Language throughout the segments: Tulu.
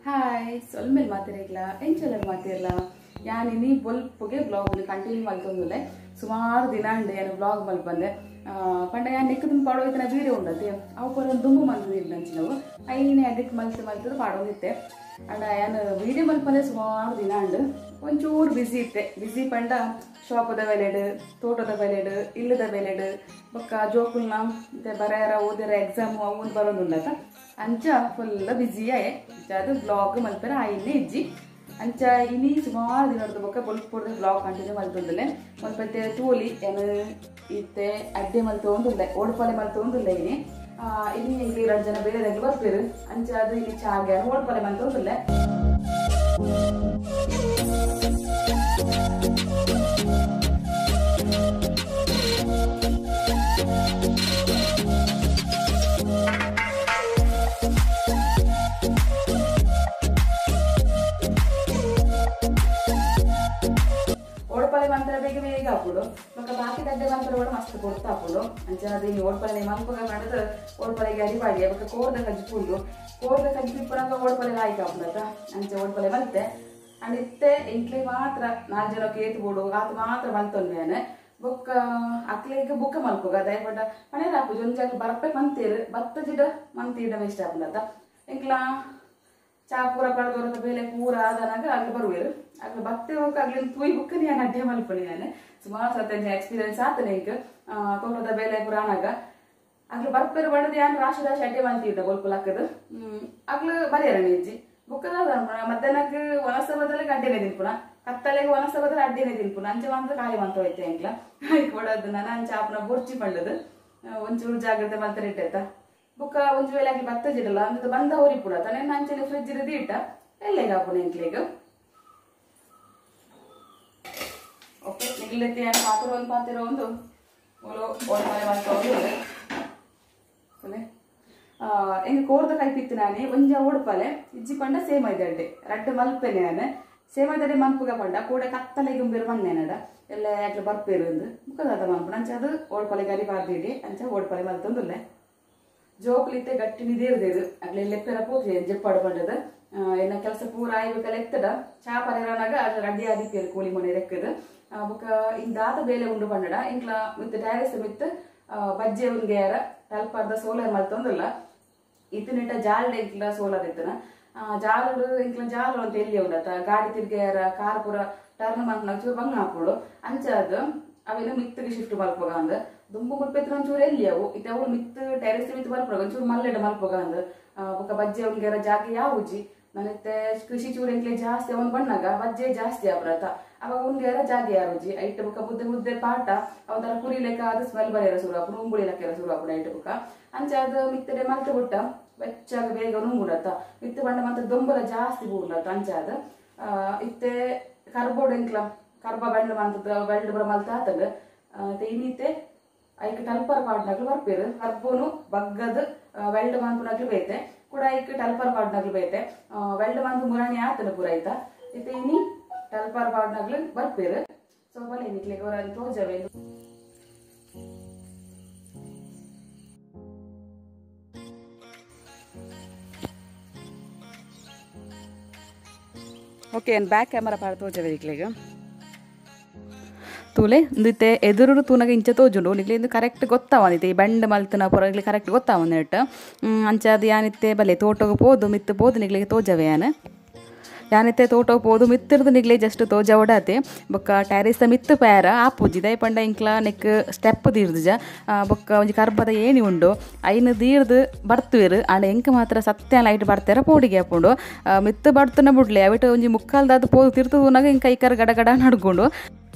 ಹಾಯ್ ಸೊಲ್ಮೆಲ್ ಮಾತಿರಲ್ಲ ಎಂಚಲರ್ ಮಾತಿರಲ್ಲ ಯಾನಿನಿ ಬೊಲ್ಪುಗೆ ಬ್ಲಾಗ್ ಕಂಟಿನ್ಯೂ ಮಲ್ತೊಂದುಲ್ಲೆ ಸುಮಾರು ದಿನ ಅಂಡೆ ಯಾನು ಬ್ಲಾಗ್ ಮಲ್ಪಂದೆ ಪಂಡ ಯಾನ್ ನೆಕ್ಕದನ್ ಪಾಡೋಯ್ತನ ವೀಡಿಯೋ ಉಂಡತೆ ಅವು ಪೂರ ದುಂಬು ಮಲ್ತದಿಲ್ಲ ಅಂಚಿನವು ಐನೆ ಎಡಿಟ್ ಮಲ್ತು ಮಲ್ತದು ಪಾಡೋದಿತ್ತೆ ಅಂಡ ಯಾನು ವೀಡಿಯೋ ಮಲ್ಪಂದೆ ಸುಮಾರು ದಿನ ಅಂಡು ಒಂಚೂರು ಬಿಸಿ ಇತ್ತೆ ಬಿಸಿ ಪಂಡ ಶಾಪದ ಬೆಲೆಡು ತೋಟದ ಬೆಲೆಡು ಇಲ್ಲದ ಬೆಲೆಡು ಬೊಕ್ಕ ಜೋಕುಲ್ನ ಮತ್ತೆ ಬರೆಯರ ಓದಿರ ಎಕ್ಸಾಮು ಅವು ಬರೋದುಂಡತ ಅಂಚ ಫುಲ್ ಬಿಸಿ ಆಯೆ ಅದು ಬ್ಲಾಗ್ ಮಲ್ಪೆರ ಆಯಿನ್ನೇ ಇಜ್ಜಿ ಅಂಚ ಇನಿ ಸುಮಾರು ದಿನದ ಬೊಕ್ಕ ಬೊಲ್ಪುಡ್ದು ಬ್ಲಾಗ್ ಕಂಟಿನ್ಯೂ ಮಲ್ತೊಂದುಲ್ಲೆ ಮಲ್ಪತ್ತೆ ತೂಲಿ ಏನು ಇತ್ತೆ ಅಡ್ಡೆ ಮಲ್ತೊಂದುಲ್ಲೆ ಓಡ್ಪಾಲೆ ಮಲ್ತೊಂದುಲ್ಲೆ ಇನಿ ಇನಿ ಇಲ್ಲಿ ಎರಡು ಜನ ಬೇರೆ ಬರ್ಪೇರು ಅಂಚ ಅದು ಇಲ್ಲಿ ಚಾಗೆ ಓಡ್ಪಾಲೆ ಮಲ್ತೊಂದುಲ್ಲೆ ಬೇಗ ಬೇಗ ಹಾಕೋಡು ಬೊಕ್ಕ ಬಾಕಿ ದಡ್ಡೆ ಮಂತ್ರ ಕೂಡ ಮಸ್ತ್ ಕೊಡ್ತಾ ಹಾಕೋಡು ಅಂಚ ಅದು ಈ ಓಡ್ಪಲೆ ಮಲ್ಪಗ ಮಾಡಿದ್ರೆ ಓಡ್ಪಲೆಗೆ ಅರಿಪಾಡಿ ಬೊಕ್ಕ ಕೋರ್ದ ಕಜ್ಜಿ ಉಂಡು ಕೋರ್ದ ಕಜ್ಜಿ ಇಪ್ಪುನಗ ಓಡ್ಪಲೆ ಲಾಯ್ಕ್ ಹಾಪುಂಡತ ಅಂಚ ಓಡ್ಪಲೆ ಮಲ್ತೆ ಅಂಡ್ ಇತ್ತೆ ಎಂಕ್ಲೆ ಮಾತ್ರ ನಾಲ್ಕು ಜನಕ್ಕೆ ಏತ್ ಬೋಡು ಆತ ಮಾತ್ರ ಮಲ್ತೊಂದು ಯಾನೆ ಬೊಕ್ಕ ಅಕ್ಲೆಗ್ ಬುಕ್ಕ ಮಲ್ಪುಗ ದಯಪಂಡ ಮನೇಲಿ ಹಾಪುಜಿ ಒಂಜಾಗ ಬರ್ಪೆ ಮಂತೇರು ಬತ್ತ ಜಿಡ ಮಂತೀಡ ವೇಸ್ಟ್ ಹಾಪುಂಡತ ಎಂಕ್ಲಾ ಚಾ ಪೂರ ಪಡೆದವರದ ಬೇಲೆ ಪೂರ ಆದನಾಗ ಅಲ್ಲಿ ಬರುವೇರು ಅಗ್ಲು ಬತ್ತೆ ಹೋಗಿ ಅಗ್ಲಿನ ತೂಯ್ ಬುಕ್ಕ ನಾನು ಅಡ್ಡೆ ಮಲ್ಪಣಿ ನಾನು ಸುಮಾರು ಸತ ಎಕ್ಸ್ಪೀರಿಯನ್ಸ್ ಆತನೆ ಈಗ ತೋಟದ ಬೇಲೆ ಪೂರ ಆನಾಗ ಅಗ್ಲು ಬರ್ಪೇರು ಬಣ್ಣದ ಯಾನ್ ರಾಶಿ ರಾಶಿ ಅಡ್ಡೆ ಮಲ್ತಿದ್ದ ಬೊಲ್ಪುಲಕ್ಕದು ಅಗ್ಲು ಬರೆಯರಣ ಇಜ್ಜಿ ಬುಕ್ಕದ ಮಧ್ಯಾಹ್ನಕ್ಕೆ ವನಸ ಬದಲಿಗೆ ಅಡ್ಡೆನೆ ತಿನ್ಪುಣ ಕತ್ತಲೆಗೆ ವನಸ ಬದಲು ಅಡ್ಡೆನೆ ತಿನ್ಪುಣ ಅಂಚೆ ಮಾತ್ರ ಖಾಲಿ ಮಂತ ಹೋಯ್ತೆ ಎಂಕ್ಲ ಕೊಡೋದು ನಾನು ಅಂಚೆ ಆಪನ ಬೊರ್ಚಿ ಪಳ್ಳದು ಒಂಚೂರು ಜಾಗ್ರತೆ ಮಲ್ತಾರೆ ಇಟ್ಟಾಯ್ತಾ ಬುಕ್ಕ ಒಂಜಿ ವೇಳೆ ಆಗಿ ಬತ್ತ ಜಿಡಲ್ಲ ಅಂದ್ರೆ ಬಂದ ಹೋರಿ ಪುಡ ತಾನೆ ಅಂಚನೆ ಫ್ರಿಜ್ ಇರದಿ ಇಟ್ಟ ಎಲ್ಲೆಗ ಹಾಪುಣ ಎಂಕ್ಲೆಗ್ ಓಕೆ ನಿಗ್ಲತ್ತಿ ಯಾನು ಪಾತ್ರ ಒಂದು ಪಾತಿರೋ ಒಂದು ಓಲು ಓಡ್ಮನೆ ಮಾಡ್ಕೊಂಡು ಎಂಗ ಕೋರ್ದ ಕೈಪಿತ್ತು ನಾನೇ ಒಂಜ ಓಡ್ಪಾಲೆ ಇಜ್ಜಿ ಪಂಡ ಸೇಮ ಇದ್ದಡ್ಡೆ ರಡ್ಡು ಮಲ್ಪೆನೆ ನಾನು ಸೇಮ ಇದ್ದಡೆ ಮನ್ಪುಗ ಪಂಡ ಕೂಡೆ ಕತ್ತಲೆ ಗುಂಬಿರು ಮಣ್ಣೆನಡ ಎಲ್ಲ ಯಾಕೆ ಬರ್ಪೇರು ಅಂದು ಮುಖದಾದ ಮನ್ಪುಣ ಅಂಚ ಅದು ಓಡ್ಪಾಲೆ ಗರಿ ಬಾರ್ದಿಡಿ ಅಂಚ ಓಡ್ಪಾಲೆ ಮಲ್ತೊಂದುಲ್ಲೆ ಜೋಕುಲಿತ್ತೆ ಗಟ್ಟಿ ನಿದೇರ್ದೇರು ಅಗ್ಲೆ ಲೆಪ್ಪೆರ ಪೋತೆ ಜೆಪ್ಪಾಡು ಪಂಡದ ಎನ್ನ ಕೆಲಸ ಪೂರ ಆಯ್ಬೇಕಲ್ಲ ಎತ್ತದ ಚಾ ಪರೇರನಾಗ ಅದು ರೆಡಿ ಆದಿತ್ತೇರು ಕೂಲಿ ಮನೆ ರೆಕ್ಕದು ಬೊಕ್ಕ ಇಂದಾತ ಬೇಲೆ ಉಂಡು ಪಂಡಡ ಇಂಕ್ಲ ಮಿತ್ ಟ್ಯಾರಿಸ್ ಮಿತ್ ಬಜ್ಜೆ ಉನ್ಗೆಯರ ತಲ್ಪಾರ್ದ ಸೋಲಾರ್ ಮಲ್ತೊಂದುಲ್ಲ ಇತ್ತಿನಿಟ್ಟ ಜಾಲ್ಡ್ ಇಂಕ್ಲ ಸೋಲಾರ್ ಇತ್ತನ ಜಾಲಡು ಇಂಕ್ಲ ಜಾಲ ಅಂತ ಎಲ್ಲಿ ಉಂಡತ ಗಾಡಿ ತಿರ್ಗೆಯರ ಕಾರ್ ಪೂರ ಟರ್ನ್ ಮಲ್ಪನಾಗ ಚೂರು ಬಂಗ ಹಾಕೋಡು ಅಂಚ ಅದು ಅವೇನು ಮಿತ್ತಿಗೆ ಶಿಫ್ಟ್ ಮಲ್ಪೋಗ ಅಂದ್ ದುಂಬು ಮುಲ್ಪೆತ್ರ ಒಂಚೂರು ಎಲ್ಲಿ ಅವು ಇತ್ತೆ ಅವು ಮಿತ್ತು ಟೆರೆಸ್ ಮಿತ್ತು ಮಲ್ಪೋಗ ಒಂಚೂರು ಮಲ್ಲೆಡ ಮಲ್ಪೋಗ ಅಂದ್ ಬೊಕ್ಕ ಬಜ್ಜೆ ಉನ್ಗೆರ ಜಾಗೆ ಯಾವುಜಿ ನನತ್ತೆ ಕೃಷಿ ಚೂರು ಎಂಕ್ಲೆ ಜಾಸ್ತಿ ಅವನು ಬಣ್ಣಾಗ ಬಜ್ಜೆ ಜಾಸ್ತಿ ಆಬ್ರತ ಅವಾಗ ಉನ್ಗೆರ ಜಾಗೆ ಯಾರುಜಿ ಐಟ್ ಬುಕ್ಕ ಬುದ್ದೆ ಮುದ್ದೆ ಪಾಟ ಅವತರ ಕುರಿ ಲೆಕ್ಕ ಅದು ಸ್ಮೆಲ್ ಬರೆಯರ ಶುರು ಆಪುಂಡು ಉಂಬುಳಿ ಲೆಕ್ಕ ಶುರು ಆಪುಂಡು ಐಟ್ ಬುಕ್ಕ ಅಂಚ ಅದು ಮಿತ್ತಡೆ ಮಲ್ತ ಬಿಟ್ಟ ಬೆಚ್ಚಾಗ ಬೇಗ ನುಂಗುಡತ್ತ ಮಿತ್ತು ಬಣ್ಣ ಮತ್ತೆ ದೊಂಬಲ ಜಾಸ್ತಿ ಬೂರ್ಲತ್ತ ಅಂಚ ಅದು ಇತ್ತೆ ಕರ್ಬೋಡ್ ಎಂಕ್ಲ ಕರ್ಬ ಬೆಂಡ್ ಮಂತದ ಬೆಂಡ್ ಬರ ಮಲ್ತ ಆತಂಗ ಇನ್ನಿತ್ತೆ ಐಕ್ ಟಲ್ಪರ್ ಪಾಡ್ನಾಗ್ಲು ಬರ್ಪೇರು ಕರ್ಬೋನು ಬಗ್ಗದ ವೆಲ್ಡ್ ಮನ್ಪುನಾಗ್ಲು ಬೇತೆ ಕೂಡ ಐಕ್ ಟಲ್ಪರ್ ಪಾಡ್ನಾಗ್ಲು ಬೇತೆ ವೆಲ್ಡ್ ಮಂತ್ ಮುರಾಣಿ ಆತನ ಪೂರ ಆಯ್ತಾ ಇತ್ತೆ ಇನಿ ಟಲ್ಪರ್ ಪಾಡ್ನಾಗ್ಲು ಬರ್ಪೇರು ಸೊ ಬಲೆ ನಿಕ್ಲೆಗ್ ಅವರ ತೋಜವೆ ಓಕೆ ಬ್ಯಾಕ್ ಕ್ಯಾಮರಾ ಪಾಡ್ ತೋಜವೆ ನಿಕ್ಲೆಗ್ ತೂಲೆ ಇಂದಿತ್ತೆ ಎದುರು ತೂನಗ ಇಂಚ ತೋಜುಂಡು ನಿಕ್ಲೆ ಇಂದು ಕರೆಕ್ಟ್ ಗೊತ್ತಾವಂದಿತ್ತೆ ಈ ಬಂಡ್ ಮಲ್ತನ ಪೂರ ನಿಕ್ಲೆ ಕರೆಕ್ಟ್ ಗೊತ್ತಾವಂದಿಟ್ಟು ಅಂಚ ಅದು ಯಾನಿತ್ತೆ ಬಲೆ ತೋಟೋಗ ಪೋದು ಮಿತ್ತು ಪೋದು ನಿಕ್ಲೆಗೆ ತೋಜವೆ ಯಾನ್ ಯಾನಿತ್ತೆ ತೋಟೋಗ ಪೋದು ಮಿತ್ತಿರ್ದು ನಿಗ್ಲೆ ಜಸ್ಟ್ ತೋಜ ಓಡಾತೆ ಬೊಕ್ಕ ಟ್ಯಾರಿಸ್ ಮಿತ್ತು ಪ್ಯಾರ ಆಪುಜಿ ದಯ ಪಂಡ ಇಂಕ್ಲ ನೆಕ್ ಸ್ಟೆಪ್ ದೀರ್ದುಜ ಬೊಕ್ಕ ಒಂಜಿ ಕರ್ಬದ ಏಣಿ ಉಂಡು ಐನು ದೀರ್ದು ಬರ್ತುವೇರು ಆಂಡ ಎಂಕ್ ಮಾತ್ರ ಸತ್ಯ ಲೈಟ್ ಬರ್ತಾರ ಪೋಡಿಗೆ ಹಾಪುಂಡು ಮಿತ್ತು ಬರ್ತುನ ಬುಡ್ಲೆ ಅವಿಟ್ಟು ಒಂಜಿ ಮುಕ್ಕಾಲ್ದಾದ ಪೋದು ತಿರ್ತು ತೂನಾಗ ಇಂಕ ಐಕರ್ ಗಡ ಗಡ ನಡ್ಕೊಂಡು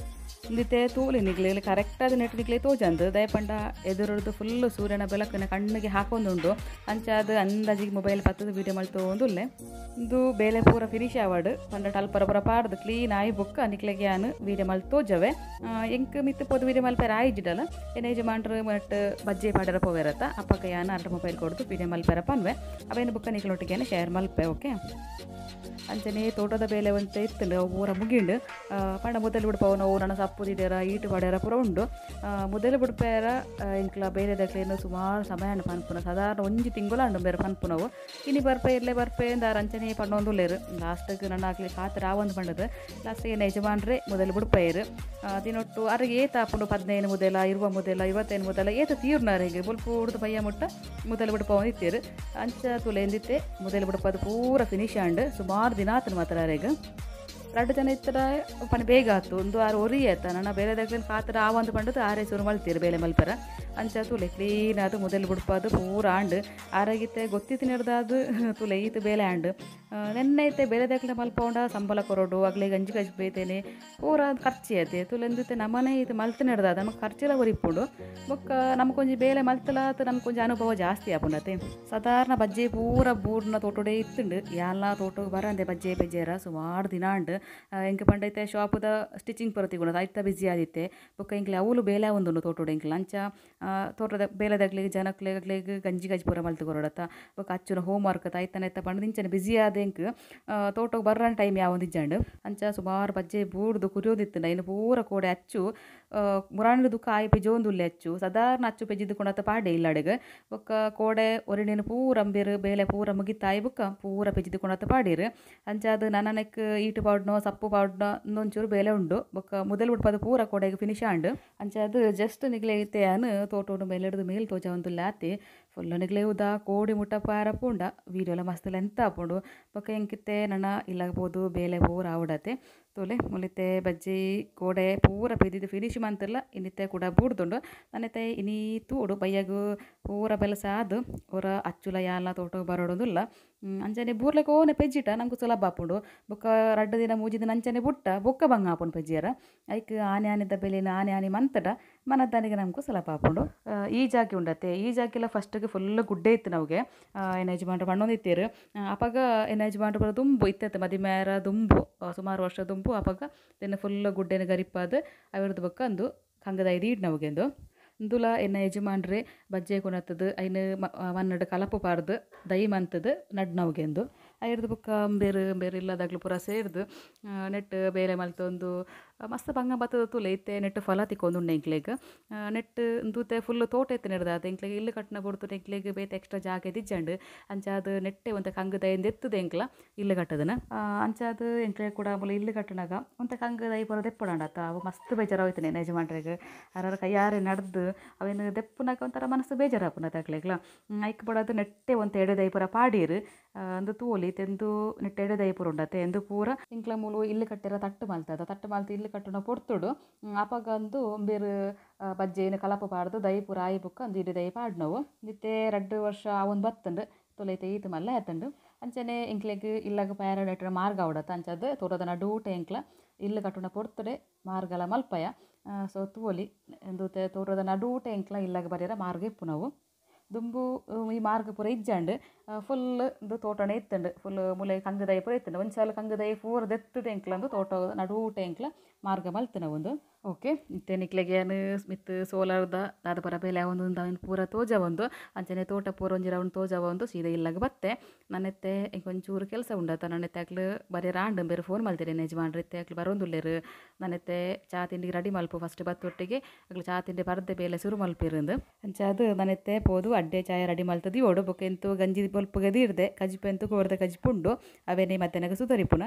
ಇಂದಿತ್ತೆ ತೂಲೆ ನಿಗ್ಲೆ ಕರೆಕ್ಟ್ ಆದ ನೆಟ್ ನಿಗ್ಲೆ ತೋಜಂದು ದಯಪಂಡ ಎದುರದ್ದು ಫುಲ್ಲು ಸೂರ್ಯನ ಬೆಳಕನ್ನ ಕಣ್ಣಿಗೆ ಹಾಕೊಂದುಂಡು ಅಂಚ ಅದು ಅಂದಾಜಿಗೆ ಮೊಬೈಲ್ ಪತ್ತದ ವೀಡಿಯೋ ಮಲ್ತೊಂದುಲ್ಲೆ ಇಂದು ಬೇಲೆ ಪೂರ ಫಿನಿಶ್ ಆವಾಡು ಪಂಡ ಟಲ್ಪರ ಪೂರ ಪಾಡ್ದು ಕ್ಲೀನ್ ಆಯಿ ಬೊಕ್ಕ ನಿಕ್ಲೆಗೆ ಯಾನು ವೀಡಿಯೋ ಮಲ್ತೋಜವೆ ಎಂಕ್ ಮಿತ್ತು ಪೋದು ವೀಡಿಯೋ ಮಲ್ಪೆರ ಆಯಿಜಿಡಲ್ಲ ಏನ ಯಜಮಾನ್ರು ಮಟ್ ಬಜ್ಜೆ ಪಾಡರ ಪೋವೆರತ್ತ ಅಪ್ಪಕ್ಕ ಯಾನು ಅರ್ಧ ಮೊಬೈಲ್ ಕೊಡ್ದು ವೀಡಿಯೋ ಮಲ್ಪೆರ ಪನ್ವೆ ಅವೇನು ಬೊಕ್ಕ ನಿಕ್ಲೊಟ್ಟಿಗೆ ಶೇರ್ ಮಲ್ಪೆ ಓಕೆ ಅಂಚನೆ ತೋಟದ ಬೇಲೆ ಒಂತೆ ಇತ್ತುಂಡು ಅವು ಪೂರ ಮುಗಿಂಡು ಪಂಡ ಮೊದಲು ಬಿಡ್ಪವು ನಾವು ನನ್ನ ಸಪ್ಪು ಸಪ್ಪು ದಿಡೇರ ಈಟು ಪಾಡ್ಯಾರ ಪೂರ ಉಂಡು. ಮುದೆಲ್ ಬುಡ್ಪೇರ ಎಂಕ್ಲ ಬೇರೆ ದಕ್ಲೇನು ಸುಮಾರು ಸಮಯ ಪನ್ಪುನ ಸಾಧಾರಣ ಒಂಜಿ ತಿಂಗಳು ಅಂಡು ಬೇರೆ ಪನ್ಪುನವು. ಇನಿ ಬರ್ಪೆ ಇರ್ಲೆ ಬರ್ಪೆ ಅಂದಾರ ಅಂಚನೆ ಪಣ್ಣೊಂದುಲ್ಲೇರು. ಲಾಸ್ಟ್ಗೆ ನನ್ನ ಆಗ್ಲಿ ಕಾತರ ಆವೊಂದು ಪಂಡದು ಲಾಸ್ಟಿಗೆ ಎನ್ನ ಯಜಮಾನ್ರೆ ಮೊದಲು ಬುಡ್ಪೇರು. ದಿನೊಟ್ಟು ಅರಿಗೆ ಏತ ಆಪುಂಡು 15 ಮುದೆಲ 20 ಮುದೆಲ 25 ಮುದೆಲ ಏತ ತೀರ್ನ ಅರಿಗೆ ಬೊಲ್ಪು ಉಡ್ದು ಬಯ್ಯ ಮುಟ್ಟ ಮುದೆಲ್ ಬುಡ್ಪ ಇತ್ತೀರು. ಅಂಚ ತುಲೆ ಎಂದಿತ್ತೆ ಮುದೆಲ್ ಬುಡ್ಪದು ಪೂರ ಫಿನಿಶ್ ಆಂಡ್ ಸುಮಾರು ದಿನ ಆತನ ಮಾತ್ರ ಅರೆಗ್. 2 ಜನ ಇತ್ತರ ಪನಿ ಬೇಗ ಆತು ಒಂದು ಆರು ಒರಿ ಆಯ್ತ ನನ್ನ ಬೇರೆ ದಗ್ಲಿನ ಕಾತರ ಆವಂದು ಪಂಡದು ಆರೇ ಸುರು ಮಲ್ತೀರು ಬೇಲೆ ಮಲ್ಪರ. ಅಂಚ ತುಲೆ ಕ್ಲೀನ್ ಅದು ಮೊದಲು ಬುಡ್ಪದು ಪೂರ ಆಂಡ್ ಆರಾಗಿತ್ತೆ ಗೊತ್ತಿತ್ತು ತುಲೆ ಈತ ಬೇಲೆ ಆಂಡ್. ನೆನ್ನೆ ಐತೆ ಬೇರೆ ದಕ್ಲೆ ಮಲ್ಪೌಂಡ ಸಂಬಳ ಕೊರಡು ಅಗ್ಲೆ ಗಂಜಿ ಕಜ್ ಬೇತೇನೆ ಪೂರ ಖರ್ಚಿ ಐತೆ ತುಲೆಂದಿತ್ತೆ ನಮ್ಮನೆ ಈತ ಮಲ್ತು ನೆಡ್ದಾದ ನಮಗೆ ಖರ್ಚೆಲ್ಲ ಒರಿಪುಂಡು. ಬೊಕ್ಕ ನಮಗೊಂಜಿ ಬೇಲೆ ಮಲ್ತಲಾತ ನಮ್ಗೊಂಜಿ ಅನುಭವ ಜಾಸ್ತಿ ಆಪುಂಡತೆ. ಸಾಧಾರಣ ಬಜ್ಜೆ ಪೂರ ಬೂರ್ನ ತೋಟೋಡೆ ಇತ್ತುಂಡು ಯಾಲ ತೋಟಕ್ಕೆ ಬರಂದೆ ಬಜ್ಜೆ ಬೆಜ್ಜೆರ ಸುಮಾರು ದಿನ ಆಂಡ್. ಎಂಕ್ ಪಂಡೈತೆ ಶಾಪುದ ಸ್ಟಿಚಿಂಗ್ ಪೂರ ತಿಗೊಂಡು ಐತ ಬಿಸಿ ಆದಿತ್ತೆ. ಬೊಕ್ಕ ಎಂಕ್ಲೆ ಅವಳು ಬೇಲೆ ಒಂದುಂಡು ತೋಟೋಡು ಎಂಕ್ಲೆ ಅಂಚ ತೋಟದ ಬೇಲೆದಗ್ಲಿಗೆ ಜನಕ್ಲೆಗ್ಲಿಗೆ ಗಂಜಿ ಗಂಜಿ ಪೂರ ಮಲ್ತು ಕೊರಡತ್ತ. ಬೊಕ್ಕ ಅಚ್ಚುನ ಹೋಮ್ ವರ್ಕ್ ಐತನ ಪಂಡ ಇಂಚನೆ ಬಿಸಿ ಆದ ಎಂಕ್ ತೋಟಕ್ಕೆ ಬರ್ರನ್ ಟೈಮ್ ಯಾವೊಂದು ಇಜ್ಜಂಡು. ಅಂಚ ಸುಮಾರು ಬಜ್ಜೆ ಬೂರ್ದು ಕುರಿಯೋದಿತ್ತು ಇನ್ನು ಪೂರ ಕೋಡೆ ಅಚ್ಚು ಮುರಾಣಿದು ಕಾಯಿ ಪೆಜೋಂದುಲ್ಲೆ ಅಚ್ಚು ಸಾಧಾರಣ ಅಚ್ಚು ಪೆಜಿದ್ದುಕೊಂಡತ್ತ ಪಾಡೆ ಇಲ್ಲಡೆಗೆ. ಬೊಕ್ಕ ಕೋಡೆ ಒರಿಣಿನ ಪೂರ ಅಂಬೇರು ಬೇಲೆ ಪೂರ ಮುಗಿತಾಯಿ ಬೊಕ್ಕ ಪೂರ ಪೆಜಿದ್ದುಕೊಂಡತ್ತ ಪಾಡೀರು. ಅಂಚ ಅದು ನನನೆಕ್ ಈಟು ಪಾಡ್ನೋ ಸಪ್ಪು ಪಾಡ್ನೋ ಒಂಚೂರು ಬೇಲೆ ಉಂಡು. ಬೊಕ್ಕ ಮೊದಲು ಬಿಡ್ಪದು ಪೂರ ಕೋಡೆಗೆ ಫಿನಿಶ್ ಆಂಡು. ಅಂಚ ಅದು ಜಸ್ಟ್ ನಿಗ್ಲೆ ಇತ್ತೆ ಅನು ತೋಟೋಡು ಮೇಲೆಡ್ದು ಮೇಲ್ ತೋಜ ಒಂದು ಆತಿ ಫುಲ್ ನಿಗ್ಲೆ ಉದ ಕೋಡಿ ಮುಟ್ಟ ಪಾರ ಪೂಂಡ ವೀಡಿಯೋಲ ಮಸ್ತ್ ಲೆಂತ್ ಆಪುಂಡು. ಬೊಕ್ಕ ಎಂಕಿತ್ತೆ ನನ್ನ ಇಲ್ಲಾಗ್ಬೋದು ಬೇಲೆ ಪೂರ ಆವಡತೆ ತೋಲೆ ಮುಲಿತೆ ಬಜ್ಜಿ ಕೋಡೆ ಪೂರ ಪೆದಿದ್ದು ಫಿನಿಶ್ ಮಂತಿಲ್ಲ ಇನ್ನಿತ್ತೆ ಕೂಡ ಬೂಡ್ದುಂಡು. ನನ್ನತ್ತೆ ಇನಿ ತೂಡು ಬಯ್ಯಗು ಪೂರ ಬೆಲಸ ಅದು ಹೊರ ಅಚ್ಚುಲ ಯಾಲ ತೋಟ ಬರೋಡೊಂದುಲ್ಲ. ಅಂಚನೆ ಬೂರ್ಲೆಗ್ ಓನೆ ಪೆಜ್ಜಿಟ ನಮ್ಗೆ ಸುಲಭ ಆಪುಂಡು. ಬೊಕ್ಕ 2 ದಿನ 3 ದಿನ ಅಂಚನೆ ಬುಟ್ಟ ಬೊಕ್ಕ ಬಂಗ ಆಪುಂಡು ಪೆಜ್ಜಿಯರ. ಐಕ್ ಆನೆ ಆನೆದ ಬೆಲೆನ ಆನೆ ಆನೆ ಮಂತಡ ಮನದಾನಿಗೆ ನಮಗೂ ಸುಲಭ ಆಪುಂಡು. ಈ ಜಾಗೆ ಉಂಡತ್ತೆ ಈ ಜಾಗೆಲ್ಲ ಫಸ್ಟಿಗೆ ಫುಲ್ ಗುಡ್ಡೆ ಇತ್ತು ನಮಗೆ. ಎನ್ನ ಯಜಮಾನ್ರು ಪಣ್ಣೊಂದಿತ್ತೀರು ಅಪಾಗ ಎನ್ನ ಯಜಮಾನ್ರು ಬರೋ ದುಂಬು ಇತ್ತತ್ತೆ ಮದಿಮೇರ ದುಂಬು ಸುಮಾರು ವರ್ಷ ದುಂಬು. ಅಪಾಗ ಇದನ್ನು ಫುಲ್ ಗುಡ್ಡೆನ ಗರಿಪಾದ ಅವರದ್ದು ಬೊಕ್ಕ ಅಂದು ಕಂಗದ ಐದು ನಮಗೆಂದು. ಇಂದುಲ ಎನ್ನ ಯಜಮಾನ್ರೆ ಬಜ್ಜೆ ಕೊನತ್ತದು ಐನು ಮನ್ನಡು ಕಲಪು ಪಾರ್ದು ದೈ ಮಂತದು ನಡ್ ನವಗೆಂದು. ಐರ್ದು ಬೊಕ್ಕ ಬೇರೆ ಬೇರೆ ಇಲ್ಲದಾಗ್ಲು ಪೂರ ಸೇರ್ದು ನೆಟ್ ಬೇಲೆ ಮಲ್ತೊಂದು ಮಸ್ತ್ ಬಂಗ ಬತ್ತದ ತುಲೆ ಇತ್ತೆ ನೆಟ್ಟು ಫಲ ತಿಕ್ಕೊಂದು ಎಂಕ್ಲೆಗ್. ನೆಟ್ ದೂತೆ ಫುಲ್ ತೋಟ ಎತ್ತೆ ನೆಡ್ದಾದ ಎಂಕ್ಲೆಗ್ ಇಲ್ಲು ಕಟ್ಟನ ಬೊಡ್ತು ಎಂಕ್ಲೆಗ್ ಬೇತೆ ಎಕ್ಸ್ಟ್ರಾ ಜಾಗ ದಿಜ್ಜಂಡು. ಅಂಚ ಅದು ನೆಟ್ಟೆ ಒಂತೆ ಕಂಗದ ಎತ್ತದ ಎಂಕ್ಲ ಇಲ್ಲು ಕಟ್ಟದನ. ಅಂಚ ಅದು ಎಂಕ್ಲೆ ಕೂಡ ಮೂಲ ಇಲ್ಲು ಕಟ್ಟನಾಗ ಒಂತೆ ಕಂಗದ ಪೂರ ದೆಪ್ಪಡಾಂಡತ್ತ ಅವು ಮಸ್ತ್ ಬೇಜಾರಾಯ್ತಾನೆ ಯಜಮಾನ್ರೆಗ್. ಅರ ಕೈಯಾರೆ ನಡೆದು ಅವೇನು ದೆಪ್ಪುನಾಗ ಒಂಥರ ಮನಸ್ಸು ಬೇಜಾರಾಪುನ ತಕ್ಲೆಗ್ಲ. ಐಕ್ ಬಡದು ನೆಟ್ಟೆ ಒಂತೆ ಎಡೆದೈ ಪೂರ ಪಾಡೀರು ಅಂದು ತೋಲಿ ತೆಂದು ನೆಟ್ಟೆ ಎಡೆದೈ ಪೂರ ಉಂಡತ್ತೆ ಎಂದು ಪೂರ ಎಂಕ್ಲ ಮೂಲು ಇಲ್ಲು ಕಟ್ಟಿರ ತಟ್ಟು ಮಲ್ತದ ತಟ್ಟು ಮಲ್ತು ಇಲ್ಲು ಕಟ್ಟುನ ಪೊರ್ತುಡು. ಅಪಗ ಅಂದು ಬೇರೆ ಬಜ್ಜೆನ ಕಲಪು ಪಾಡ್ದು ದೈ ಪೂರ ಆಯಿ ಬೊಕ್ಕ ಅಂದು ಇಡಿ ದೈ ಪಾಡ್ನವು. ಇತ್ತೆ 2 ವರ್ಷ ಅವನ್ ಬತ್ತಂಡು ತೊಲೈತೆ ಈತ ಮಲ್ಲ ಆತಂಡು. ಅಂಚನೆ ಎಂಕ್ಲೆಗ್ ಇಲ್ಲಾಗ ಪ್ಯಾರಡೇಟರ್ ಮಾರ್ಗ ಅವಡತ್ತ ಅಂಚದು ತೋಟದ ನಡೂಟ ಎಂಕ್ಲ ಇಲ್ಲು ಕಟ್ಟುನ ಪೊರ್ತುಡೆ ಮಾರ್ಗಲ ಮಲ್ಪಯ. ಸೊ ತೋಲಿ ಎಂದು ತೋಟದ ನಡೂಟ ಎಂಕ್ಲ ಇಲ್ಲಾಗ ಬರೀರ ಮಾರ್ಗ ಇಪ್ಪು ನಾವು. ದುಂಬು ಈ ಮಾರ್ಗ ಪೂರ ಇಜ್ಜಂಡು ಫುಲ್ ಇದು ತೋಟನೇ ಇತ್ತಂಡು ಫುಲ್ ಮುಲೆ ಕಂಗದೈ ಪೂರ ಇತ್ತಂಡು. ಒಂದು ಸಲ ಕಂಗದೈ ಪೂರ ದೆತ್ತದ ಎಂಕ್ಲಂದು ತೋಟ ನಡೂಟ ಎಂಕ್ಲ ಮಾರ್ಗ ಮಲ್ತನ ಒಂದು. ಓಕೆ ಇತ್ತೆ ನಿಕ್ಲೆಗೆ ಏನು ಮಿತ್ತು ಸೋಲಾರ್ದ ದಾದ ಪರ ಬೇಲೆ ಒಂದು ಅವನು ಪೂರ ತೋಜ ಒಂದು ಅಂಚನೆ ತೋಟ ಪೂರ ಒಂಜಿ ರೌಂಡ್ ತೋಜ ಒಂದು ಸೀದಾ ಇಲ್ಲಾಗ ಬತ್ತೆ. ನನ್ನೆತ್ತೆ ಒಂಚೂರು ಕೆಲಸ ಉಂಡತ್ತ ನನ್ನೆತ್ತೆ ಅಕ್ಲು ಬರೀ ರಾಂಡ್ ಬೇರೆ ಫೋನ್ ಮಲ್ತೀರಿ ಯಜಮಾನ್ರು ಇತ್ತೆ ಅಕ್ಲು ಬರೋಂದುಲ್ಲೇರು. ನನ್ನೆತ್ತೆ ಚಾ ತಿಂಡಿಗೆ ರೆಡಿ ಮಲ್ಪು ಫಸ್ಟ್ ಬತ್ತೊಟ್ಟಿಗೆ ಅಕ್ಲು ಚಾ ತಿಂಡಿ ಬರದೆ ಬೇಲೆ ಶುರು ಮಲ್ಪಿರಂದು. ಅಂಚ ಅದು ನನ್ನೆತ್ತೆ ಪೋದು ಅಡ್ಡೆ ಚಾಯ ರೆಡಿ ಮಲ್ತದಿ ಓಡು ಬೊಕ್ಕ ಎಂತು ಗಂಜಿ ಬೊಲ್ಪುಗದಿ ಇರ್ದೆ ಕಜಿಪು ಎಂತು ಕೋರ್ದ ಕಜಿಪುಂಡು ಅವೇನೇ ಮಧ್ಯಾಹ್ನಕ್ಕೆ ಸುತರಿಪುನ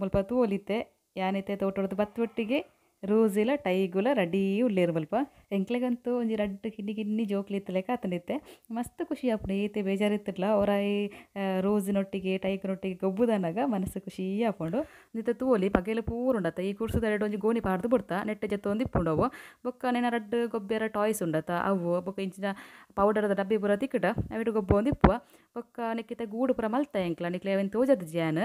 ಮುಲ್ಪ ತೋಲಿತ್ತೆ ಯಾನೈತೆ ತೋಟದ ಬತ್ತೊಟ್ಟಿಗೆ ರೋಸಿಲ ಟೈಗುಲ ರೆಡಿ ಉಲ್ಲೇರು ಮಲ್ಪ. ಎಂಕ್ಲೆಗಂತೂ ಒಂಜಿ ರಡ್ಡು ಕಿನ್ನಿ ಕಿನ್ನಿ ಜೋಕ್ಲಿ ಇತ್ತಲೆಕ ಆತನಿತ್ತೆ ಮಸ್ತ್ ಖುಷಿ ಆಪುಂಡು. ಈತೆ ಬೇಜಾರಿತ್ತಿರ್ಲ ಅವರ ಈ ರೋಸಿನೊಟ್ಟಿಗೆ ಟೈಗ್ನೊಟ್ಟಿಗೆ ಗೊಬ್ಬುದನ್ನಾಗ ಮನಸ್ಸು ಖುಷಿ ಆಪುಂಡು. ನಿತ್ತ ತೋಲಿ ಪಗೆಲ ಪೂರ ಉಂಡತ್ತ ಈ ಕುರ್ಸುದ ಎರಡು ಒಂಜಿ ಗೋಣಿ ಪಾಡ್ದು ಬಿಡ್ತಾ ನೆಟ್ಟೆ ಜೊತೆ ಇಪ್ಪುಂಡವು. ಬೊಕ್ಕ ನೆನ ರಡ್ಡು ಗೊಬ್ಬೆರ ಟಾಯ್ಸ್ ಉಂಡತ್ತ ಅವು ಬೊಕ್ಕ ಇಂಚಿನ ಪೌಡರ್ದ ಡಬ್ಬಿ ಪೂರ ತಿಕ್ಕಡ ಅವಿಡು ಗೊಬ್ಬ ಒಂದು ಇಪ್ಪುವ. ಬೊಕ್ಕ ನಿಕ್ಕಿತ ಗೂಡು ಪೂರ ಮಲ್ತ ಎಂಕ್ಲ ನಿಕ್ಲೆ ಅವೇನು ತೋಜದ ಜ್ಯಾನ್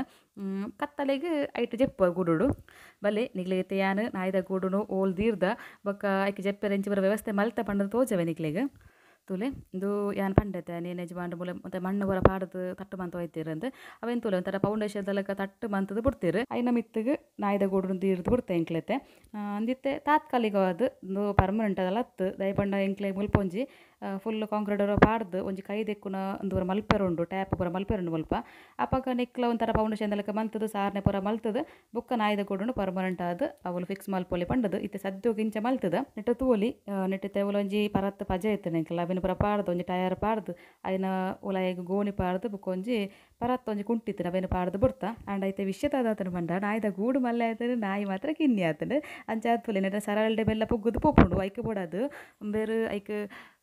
ಕತ್ತಲೆಗ್ ಐಟ್ ಜೆಪ್ಪ ಗೂಡುಡು ಬಲೆ ನಿಕ್ಲೆ ಯಾನ್ ನಾಯ್ದ ಗೂಡುನು ಓಲ್ ದೀರ್ದ ಬೊಕ್ಕ ಐಕ್ ಜೆಪ್ಪೆರ ಇಂಚಿ ಪೂರ ವ್ಯವಸ್ಥೆ ಮಲ್ತ ಪಂಡದ ತೋಜವೆ ನಿಕ್ಲೆಗ್. ತುಲೆ ಇಂದು ಯಾನ್ ಪಂಡತೆ ನೀನು ಯಜಮಾನ್ರು ಮೂಲೆ ಮತ್ತೆ ಮಣ್ಣು ಪೂರ ಪಾಡ್ದು ತಟ್ಟು ಮಂತ ಹೋಯ್ತಿರಂದು ಅವೇನು ತುಲೆ ಒಂಥರ ಫೌಂಡೇಶನ್ದಲಕ ತಟ್ಟು ಮಂತದ್ದು ಬಿಡ್ತೀರು. ಐನ ಮಿತ್ತಿಗೆ ನಾಯ್ದ ಗೂಡುನು ದೀರ್ದು ಬಿಡ್ತೆ ಎಂಕ್ಲೆತ್ತೆ ಅಂದಿತ್ತೆ ತಾತ್ಕಾಲಿಕವಾದ ಇಂದು ಪರ್ಮನೆಂಟ್ ಅದಲ್ಲ ಅತ್ತು ದಯಪಂಡ ಎಂಕ್ಲೆ ಮುಲ್ಪೊಂಜಿ ಫುಲ್ ಕಾಂಕ್ರೀಟ್ ಪಾಡ್ದು ಒಂಜಿ ಕೈ ದೆಕ್ಕುನ ಒಂದು ಮಲ್ಪೆರುಂಡು ಟ್ಯಾಪ್ ಪೂರ ಮಲ್ಪೆರುಂಡು ಮುಲ್ಪ ಅಪಗ ನೆಕ್ಲ ಒಂಥರ ಫೌಂಡೇಶನ್ ಲೆಕ್ಕ ಮಲ್ತದು ಸಾರನೆ ಪೂರ ಮಲ್ತದು ಬೊಕ್ಕ ನಾಯಿದ ಗೂಡುನು ಪರ್ಮನೆಂಟ್ ಆದ್ ಅವುಲು ಫಿಕ್ಸ್ ಮಲ್ಪೊಲಿ ಪಂಡದು ಇತ್ತೆ ಸದ್ಯೊಗು ಇಂಚ ಮಲ್ತದ ನೆಟ್ಟ ತೂವೊಲಿ ನೆಟ್ಟಿತ್ತೆ ಒಂಜಿ ಪರತ್ ಪಜೆ ಇತ್ತು ಎಂಕಲ ಅವೆನ್ ಪೂರ ಪಾಡ್ದು ಒಂಜಿ ಟೈರ್ ಪಾಡ್ದು ಐನ ಉಲಾಯಿಗ್ ಗೋಣಿ ಪಾಡ್ದು ಬೊಕ್ಕ ಒಂಜಿ ಪರತ್ ಒಂಜಿ ಕುಂಟಿತ್ತು ಅವೆನ್ ಪಾಡ್ದು ಬುಡ್ತ ಆಂಡ ಐತೆ ವಿಷಯ ದಾದಾತನ ಪಂಡ ನಾಯಿದ ಗೂಡು ಮಲ್ಲೆ ಆತಂಡು ನಾಯಿ ಮಾತ್ರ ಕಿನ್ನಿ ಆತಂಡು ಅಂಚ ತೂಲೆ ನೆಟ್ಟ ಸರಳ್ಡೆ ಬೆಲ್ಲ ಪೊಗ್ಗುದು ಪೋಪುಂಡು ಐಕ್ ಬೋಡಾದ್ ಬೇರೆ ಐಕ್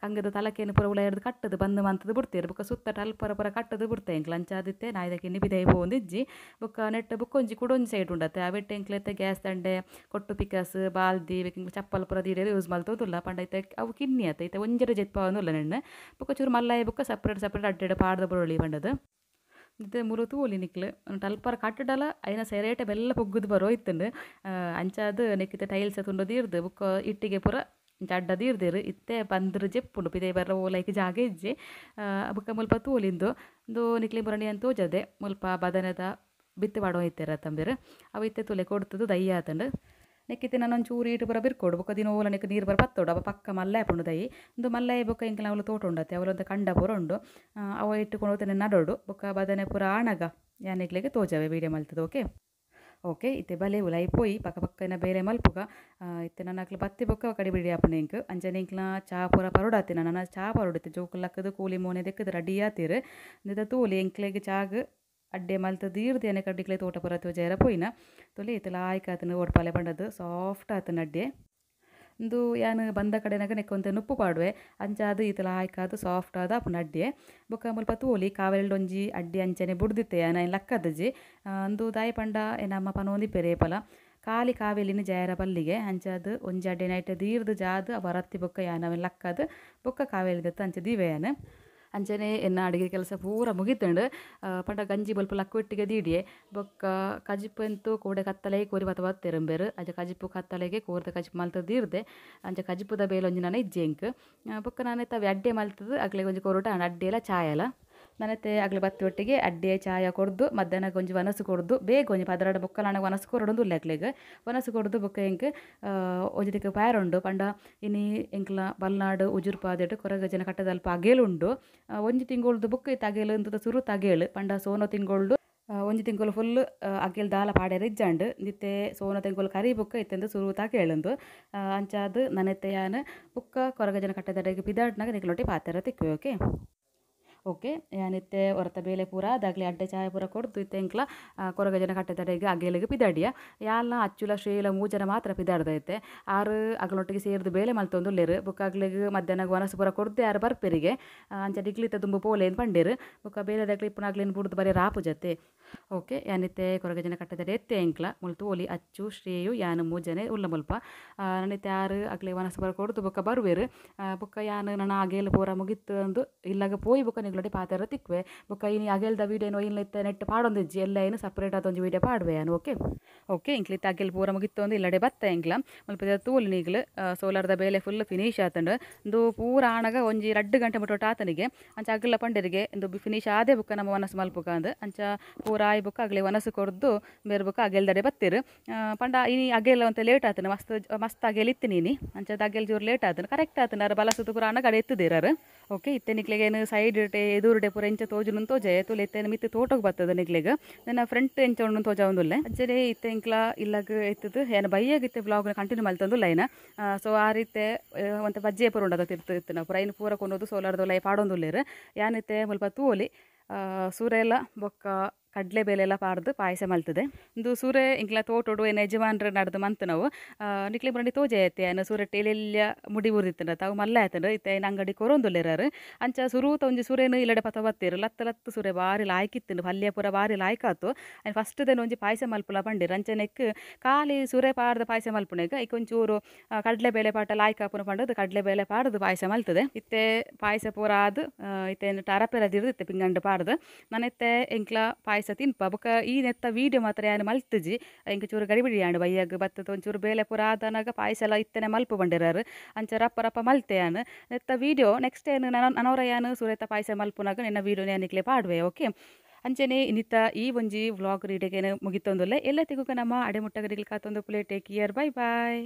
ಕಂಗದ ತಲಕೇನು ಪೂರ ಉಲಾಯಿರ್ದ್ ಕಟ್ಟದು ಬಂದ್ ಮಂತದು ಬುಡ್ತೇರು ಬೊಕ್ಕ ಸುತ್ತ ಅಲ್ಪರ ಪೂರ ಕಟ್ಟದು ಬುಡ್ತೆ ಎಂಕ್ಲ ಅಂಚಾದಿತ್ತೆ ನಾಯಿದ ಕಿನ್ನಿ ಪಿದಯಿ ಪೋವೊಂದಿಜ್ಜಿ ಬೊಕ್ಕ ನೆಟ್ಟ ಬೊಕ್ಕ ಒಂಜಿ ಕುಡೊಂಜಿ ಸೈಡ್ ಉಂಡತ್ತೆ ಅವೆಟ್ ಎಂಕ್ಲೆತ್ತೆ ಗ್ಯಾಸ್ ದಂಡೆ ಕೊಟ್ಟು ಪಿಕಾಸ್ ಬಾಲ್ದಿ ಬೊಕ್ಕ ಚಪ್ಪಲ್ ಪೂರ ದೀಡೆರ್ ಯೂಸ್ ಮಲ್ತೊಂದುಲ್ಲ ಪಂಡ ಐತೆ ಅವು ಕಿನ್ನಿ ಆತ ಐತೆ ಒಂಜೆರೆ ಜೆತ್ಪಾವೊಂದುಲ್ಲ ನೆನ್ನೆ ಬೊಕ್ಕ ಚೂರು ಮಲ್ಲಾಯಿ ಬೊಕ್ಕ ಸಪ್ರೇಟ್ ಸಪ್ರೇಟ್ ಅಡ್ಡೆಡ್ ಪಾಡ್ದ ಬರೊಳಿ ಪಂಡದು ಇತ್ತೆ ಮೂಲು ತೂವೊಲಿ ನಿಕ್ಲು ಅಲ್ಪರ ಕಟ್ಟಡಲ ಐನ ಸೆರೇಟೆ ಬೆಲ್ಲ ಪೊಗ್ಗುದು ಬರೋ ಇತ್ತುಂಡು ಅಂಚಾದ್ ನೆಕ್ಕಿತ್ತೆ ಟೈಲ್ಸ್ ತುಂಡು ದೀರ್ದು ಬೊಕ್ಕ ಇಟ್ಟಿಗೆ ಪೂರ ಅಡ್ಡ ದೀರ್ದೆರ್ ಇತ್ತೆ ಬಂದ್ರು ಜೆಪ್ಪುಂಡು ಪಿದಯಿ ಬರ್ರ ಓಲೈಕ್ ಜಾಗ ಇಜ್ಜಿ ಬೊಕ್ಕ ಮುಲ್ಪ ತೂವೊಲಿ ಇಂದು ನಿಕ್ಲೆ ಮುರಣಿ ಅಂತ ತೋಜದೆ ಮುಲ್ಪ ಬದನೆದ ಬಿತ್ತ್ ಪಾಡೊಂದು ಇತ್ತೆರ್ ತಂಬೆರ್ ಅವು ಇತ್ತೆ ತೂಲೆ ಕೊಡ್ತುದು ದೈ ಆತುಂಡು ನೆಕ್ಕಿತ್ತೆ ನನೊಂಚೂರು ಈಟ್ ಪೂರ ಬಿರ್ಕೊಡು ಬೊಕ್ಕ ದಿನ ಓಲ ನೆಕ್ ನೀರು ಪೂರ ಪತ್ತೊಡು ಅವ ಪಕ್ಕ ಮಲ್ಲೆ ಆಪುಂಡು ದೈ ಇಂದು ಮಲ್ಲೆ ಬೊಕ್ಕ ಎಂಕ್ಲ ಅವ್ಲು ತೋಟ ಉಂಡತ್ತೆ ಅವ್ಲೊಂತೆ ಕಂಡ ಪೂರ ಉಂಡು ಅವ ಇಟ್ಟುಕೊಂಡು ನಡೊಡು ಬೊಕ್ಕ ಬದನೆ ಪೂರ ಆನಗ ಯಾನ್ ನಿಕ್ಲೆಗ್ ತೋಜವೆ ವೀಡಿಯೋ ಮಲ್ತುದು ಓಕೆ ಓಕೆ ಇತ್ತೆ ಬಲೆ ಉಲಾಯಿ ಪೋಯಿ ಪಕ್ಕ ಪಕ್ಕನ ಬೇಲೆ ಮಲ್ಪುಗ ಇತ್ತೆ ನನ್ನಕ್ಲು ಬತ್ತಿ ಬೊಕ್ಕ ಕಡಿ ಬಿಡಿ ಆಪುಂಡು ಎಂಕ್ ಅಂಚನೆ ಎಂಕ್ಲ ಚಾ ಪೂರ ಪರೋಡಾತಿನ ನನ ಚಾ ಪರೋಡಿತ್ತೆ ಜೋಕುಲು ಲಕ್ಕುದು ಕೂಲಿ ಮೋನೆ ದೆಕ್ಕುದು ರೆಡಿ ಆತೀರ್ ಇಂದೆತ ತೂಲಿ ಎಂಕ್ಲೆಗ್ ಚಾಗ್ ಅಡ್ಡೆ ಮಲ್ತ್ ದೀರ್ದು ಎನೆ ಕಡ್ಡಿಕ್ಲೆ ತೋಟ ಪೂರ ತೋಜಾಯರ ಪೋಯಿನ ತೊಲಿ ಇತ್ತೆ ಲಾಯ್ಕ್ ಆತುಂಡು ಓಡ್ಪಾಲೆ ಪಂಡದು ಸಾಫ್ಟ್ ಆತುಂಡು ಅಡ್ಡೆ ಇಂದು ಯಾನ್ ಬಂದ ಕಡೆನಾಗ ನೆಕ್ಕೊಂತೆ ನುಪ್ಪು ಪಾಡುವೆ ಅಂಚಾದ್ ಈತ ಲಾಯ್ಕಾದ್ ಸಾಫ್ಟ್ ಆದ್ ಆಪುಂಡು ಅಡ್ಡೆ ಬೊಕ್ಕ ಮುಲ್ಪ ತೂವೊಲಿ ಕಾವೆಲ್ಡ್ ಒಂಜಿ ಅಡ್ಡೆ ಅಂಚನೆ ಬುಡ್ದಿತ್ತೆ ಯಾನ್ ಐನ್ ಲಕ್ಕದಿಜಿ ಅಂದು ದಾಯೆ ಪಂಡ ಎನ್ನ ಅಮ್ಮ ಪನೊಂದಿಪ್ಪೆರ್ ಏಪಲ ಖಾಲಿ ಕಾವೆಲಿನ ಜಾಯರ ಬಲ್ಲಿಗೆ ಅಂಚಾದ್ ಒಂಜಿ ಅಡ್ಡೆ ನೈಟ್ ದೀರ್ದು ಜಾದ್ ಬರತ್ತಿ ಬೊಕ್ಕ ಯಾನ್ ಅವೆನ್ ಲಕ್ಕದ್ ಬೊಕ್ಕ ಕಾವೆಲಿ ದೆತ್ತ್ ಅಂಚ ದೀವೆ ಯಾನ್ ಅಂಚನೆ ಎನ್ನ ಅಡುಗೆ ಕೆಲಸ ಪೂರ ಮುಗಿತುಂಡು ಪಂಡ ಗಂಜಿ ಬೊಲ್ಪ ಲಕ್ಕುವೆಟ್ಟಿಗೆ ದೀಡಿಯೆ ಬೊಕ್ಕ ಕಜಿಪು ಎಂತು ಕೋಡೆ ಕತ್ತಲೆಗೆ ಕೋರಿ ಬತ್ತ ಬತ್ತೆರ್ ಇಂಬೆರ್ ಅಂಚ ಕಜಿಪು ಕತ್ತಲೆಗೆ ಕೋರ್ದ ಕಜಿಪು ಮಲ್ತ್ ದೀರ್ದೆ ಅಂಚ ಕಜಿಪುದ ಬೇಲೆ ಒಂಜಿ ನನ ಇಜ್ಜಿ ಎಂಕ್ ಬೊಕ್ಕ ನಾನಿತ್ತೆ ಅವೆ ಅಡ್ಡೆ ಮಲ್ತುದು ಅಕ್ಲೆಗ್ ಒಂಜಿ ಕೊರೊಡು ಆಂಡ ಅಡ್ಡೆಲ ಚಾಯಲ ನನತ್ತೆ ಅಗ್ಲು ಬತ್ತಿ ಒಟ್ಟಿಗೆ ಅಡ್ಡೆ ಚಾಯ ಕೊರ್ದು ಮಧ್ಯಾಹ್ನಗ್ ಒಂಜಿ ವನಸು ಕೊರ್ದು ಬೇಗ ಒಂಜಿ 12 ಮುಕ್ಕಾಲ್ ವನಸು ಕೊರೊಡೊಂದು ಉಲ್ಲೆ ಅಕ್ಲೆಗ್ ವನಸು ಕೊರ್ದು ಬೊಕ್ಕ ಎಂಕ್ ಒಂಜಿ ದಿಕ್ಕು ಪೇರ್ ಉಂಡು ಪಂಡ ಇನಿ ಎಂಕ್ಲ ಬಲ್ನಾಡು ಉಜುರ್ಪಾದೆಡ್ ಕೊರಗಜ್ಜನ ಕಟ್ಟದಲ್ಪ ಅಗೇಲ್ ಉಂಡು ಒಂಜಿ ತಿಂಗೊಳ್ದು ಬೊಕ್ಕ ಇತ್ತೆ ಅಗೇಲ್ ಇಂತದ ಸುರುತ ಅಗೇಲ್ ಪಂಡ ಸೋನೋ ತಿಂಗೊಳ್ಡು ಒಂಜಿ ತಿಂಗೊಲು ಫುಲ್ ಅಗೇಲ್ ದಾಲ ಪಾಡ್ಯರೆ ಇಜ್ಜಾಂಡ್ ಇತ್ತೆ ಸೋನೋ ತಿಂಗೊಲು ಕರಿ ಬೊಕ್ಕ ಇತ್ತೆಂದು ಸುರುತ ಅಗೇಲ್ ಅಂಚಾದ್ ನನತ್ತೆ ಯಾನ್ ಬೊಕ್ಕ ಕೊರಗಜ್ಜನ ಕಟ್ಟದಡೆಗ್ ಪಿದಾಡ್ನಗ ನಿಕ್ಲೊಟ್ಟಿ ಪಾತೆರ ತಿಕ್ಕುವೆ ಓಕೆ ಓಕೆ ಯಾನಿತ್ತೆ ಹೊರತ ಬೇಲೆ ಪೂರ ಅದಾಗಲಿ ಅಡ್ಡೆ ಚಾಯ ಪೂರ ಕೊರ್ದು ಇತ್ತೆ ಎಂಕ್ಲ ಕೊರಗಜ್ಜನ ಕಟ್ಟೆದಡೆಗ್ ಅಗೇಲಿಗ್ ಪಿದಾಡಿಯ ಯಾಲ್ನ ಅಚ್ಚುಲ ಶ್ರೀಲ ಮೂಜನ ಮಾತ್ರ ಪಿದಾಡ್ದೈತೆ ಆರು ಅಗಲೊಟ್ಟಿಗೆ ಸೇರ್ದು ಬೇಲೆ ಮಲ್ತೊಂದುಲ್ಲೆರ್ ಬೊಕ್ಕ ಅಗ್ಲೆಗ್ ಮಧ್ಯಾಹ್ನ ವನಸು ಪೂರ ಕೊರ್ದೆ ಆರು ಬರ್ಪೆರಿಗೆ ಅಂಚ ಡಿಗ್ಲಿತ್ತ ದುಂಬು ಪೋಲೆ ಪಂಡೆರ್ ಬೊಕ್ಕ ಬೇಲೆದಕ್ಲೆ ಇಪ್ಪುನ ಅಗ್ಲೆನ್ ಬುಡ್ದು ಬರೀ ರಾಪುಜತ್ತೆ ಓಕೆ ಯಾನಿತ್ತೆ ಕೊರಗಜ್ಜನ ಕಟ್ಟೆದಡೆ ಎತ್ತೆ ಎಂಕ್ಲ ಮುಲ್ಪ ತೋಲಿ ಅಚ್ಚು ಶ್ರೇಯು ಯಾನ್ ಮೂಜನೆ ಉಲ್ಲ ಮುಲ್ಪ ನನಿತ್ತೆ ಆರು ಅಗ್ಲೆ ವನಸು ಪೂರ ಕೊರ್ದು ಬೊಕ್ಕ ಬರುವೆರ್ ಬೊಕ್ಕ ಯಾನ್ ನನ ಅಗೇಲ್ ಪೂರ ಮುಗಿತ್ತು ಅಂದು ಇಲ್ಲಗ ಪೋಯಿ ಬೊಕ್ಕ ನಿಕ್ಲೊಟ್ಟಿ ಪಾತೆರ ತಿಕ್ಕುವೆ ಬೊಕ್ಕ ಇನಿ ಅಗೇಲ್ದ ವೀಡಿಯೋನು ಇಲ್ಲ ಇತ್ತೆ ನೆಟ್ ಪಾಡೊಂದಿಜ್ಜಿ ಎಲ್ಲ ಏನು ಸಪ್ರೇಟ್ ಆದ್ ಒಂಜಿ ವೀಡಿಯೋ ಪಾಡುವೆ ಯಾನ್ ಓಕೆ ಓಕೆ ಎಂಕ್ಲಿತ್ತೆ ಅಗೇಲ್ ಪೂರ ಮುಗಿತ್ತೊಂದು ಇಲ್ಲಡೆ ಬತ್ತ ಎಂಕ್ಲ ಮುಲ್ಪ ತೂಲಿ ನೀಗ್ಲು ಸೋಲಾರ್ದ ಬೇಲೆ ಫುಲ್ ಫಿನಿಶ್ ಆತುಂಡು ಇಂದು ಪೂರ ಆನಗ ಒಂಜಿ 2 ಗಂಟೆ ಮುಟ್ಟ ಆತನಿಗೆ ಅಂಚ ಅಗಲ ಪಂಡೆರಿಗೆ ಇಂದು ಫಿನಿಶ್ ಆದೇ ಬೊಕ್ಕ ನಮ್ಮ ವನಸು ಮಲ್ಪುಗ ಅಂದ್ ಅಂಚ ಪೂರ ಆಯಿ ಬೊಕ್ಕ ಅಗಲೆ ವನಸು ಕೊರ್ದು ಬೇರೆ ಬೊಕ್ಕ ಅಗೇಲ್ದಡೆ ಬತ್ತೆರ್ ಪಂಡ ಇನಿ ಅಗೇಲ್ ಒಂತೆ ಲೇಟ್ ಆತುಂಡು ಮಸ್ತ್ ಮಸ್ತ್ ಅಗೇಲ್ ಇತ್ತಿನಿ ಇನಿ ಅಂಚ ಅಗೇಲ್ ಜೋರು ಲೇಟ್ ಆತುಂಡು ಕರೆಕ್ಟ್ ಆತುಂಡು ಅರ್ ಬಲಸುದು ಪೂರ ಆನಗ ಅಡೆ ಎತ್ತುದೇರ್ ಓಕೆ ಇತ್ತೆ ನಿಕ್ಲೆಗೇನು ಸೈಡ್ ಎದುರುಡೆ ಪೂರ ಎಂಚ ತೋಜುನು ತೋಜೆ ತೂಲೆ ಇತ್ತೆ ಮಿತ್ತ್ ತೋಟಗ್ ಬತ್ತದ ನಿಕ್ಲೆಗ್ ನನ್ನ ಫ್ರಂಟ್ ಎಂಚ ಉಂಡು ತೋಜಾವೊಂದುಲ್ಲೆ ಅಂಚನೆ ಇತ್ತೆ ಎಂಕ್ಲ ಇಲ್ಲಗ್ ಎತ್ತುದು ಏನ ಬಯ್ಯಗ್ ಇತ್ತೆ ವ್ಲಾಗ್ ಕಂಟಿನ್ಯೂ ಮಲ್ತೊಂದುಲ್ಲ ಐನ ಸೊ ಆ ರೀತಿ ಒಂತೆ ಬಜ್ಜೆ ಪೂರ ಉಂಡದ ತಿರ್ತು ಇತ್ತಿನ ಪೂರ ಐನ್ ಪೂರ ಕೊನೊದು ಸೋಲಾರ್ದೊಲ ಪಾಡೊಂದುಲ್ಲೆರ್ ಯಾನಿತ್ತೆ ಮುಲ್ಪ ತೂವೊಲಿ ಸೂರೆಲ ಬೊಕ್ಕ ಕಡಲೆ ಬೇಲೆಲ್ಲ ಪಾಡ್ದು ಪಾಯಸ ಮಲ್ತದೆ ಇಂದು ಸೂರೆ ಇಂಕ್ಲ ತೋಟೊಡು ಏನ ಯಜಮಾನ್ರು ನಡ್ದು ಮಂತ್ ನಾವು ನಿಕ್ಲೆ ಬರಂಡಿ ತೋಜೆ ಐತೆ ಏನ ಸೂರೆ ಟೇಲೆಲ್ಲ ಮುಡಿ ಊರ್ದಿತ್ತಂಡ ತಾವು ಮಲ್ಲ ಆಯ್ತಂಡ ಇತ್ತೆ ಐನ ಅಂಗಡಿ ಕೊರೊಂದುಲ್ಲೆರ್ ಅಂಚ ಸುರೂತ ಒಂಜಿ ಸೂರೆನು ಇಲ್ಲಡೆ ಪತ ಬತ್ತೆರ್ ಲತ್ತ ಲತ್ತ ಸೂರೆ ಬಾರಿ ಲಾಯ್ಕಿತ್ತುಂಡು ಪಲ್ಯ ಪೂರ ಬಾರಿ ಲಾಯ್ಕಾತು ಐನ್ ಫಸ್ಟ್ ದೆನ ಒಂಜಿ ಪಾಯಸ ಮಲ್ಪುಲ ಪಂಡೆರ್ ಅಂಚ ನೆಕ್ ಖಾಲಿ ಸೂರೆ ಪಾಡ್ದು ಪಾಯಸ ಮಲ್ಪುನೆಗ್ ಐಕ್ ಒಂಚೂರು ಕಡಲೆ ಬೇಲೆ ಪಾಟ ಲಾಯ್ಕಾಪುನ ಪಂಡದು ಕಡಲೆ ಬೇಲೆ ಪಾಡ್ದು ಪಾಯಸ ಮಲ್ತದೆ ಇತ್ತೆ ಪಾಯಸ ಪೂರ ಆದ್ ಇತ್ತೆ ಅರಪೆಲ ದಿರ್ದಿತ್ತೆ ಪಿಂಗಂಡು ಪಾಡ್ದು ನಾನಿತ್ತೆ ಎಂಕ್ಲ ಪಾಯಸ ತಿನ್ಪ ಬೊಕ್ಕ ಈ ನೆತ್ತ ವೀಡಿಯೋ ಮಾತ್ರ ಯಾನ್ ಮಲ್ತುಜಿ ಎಂಕ್ ಚೂರು ಗಡಿಬಿಡಿ ಆಂಡ್ ಬಯ್ಯಗ್ ಬತ್ತದ ಒಂಚೂರು ಬೇಲೆ ಪೂರ ಆದನಾಗ ಪಾಯಸ ಎಲ್ಲ ಇತ್ತನೆ ಮಲ್ಪು ಬಂಡೆರಾರು ಅಂಚ ರಪ್ಪ ರಪ್ಪ ಮಲ್ತೆ ಯಾನ್ ನೆತ್ತ ವೀಡಿಯೋ ನೆಕ್ಸ್ಟ್ ಏನು ನನೋರ ಯಾನ್ ಸೂರೆತ ಪಾಯಸ ಮಲ್ಪುನಾಗ ನಿನ್ನ ವೀಡಿಯೋ ಯಾನ್ ಪಾಡುವೆ ಓಕೆ ಅಂಚನೆ ಇನ್ನಿತ ಈ ಒಂಜಿ ವ್ಲಾಗ್ ರೀಡಿಗೆ ಮುಗಿತೊಂದುಲ್ಲೆ ಎಲ್ಲ ತಿಗುಕ ನಮ್ಮ ಅಡೆ ಮುಟ್ಟಗರಿಗಳು ಕಾತೊಂದು plate take care bye boy.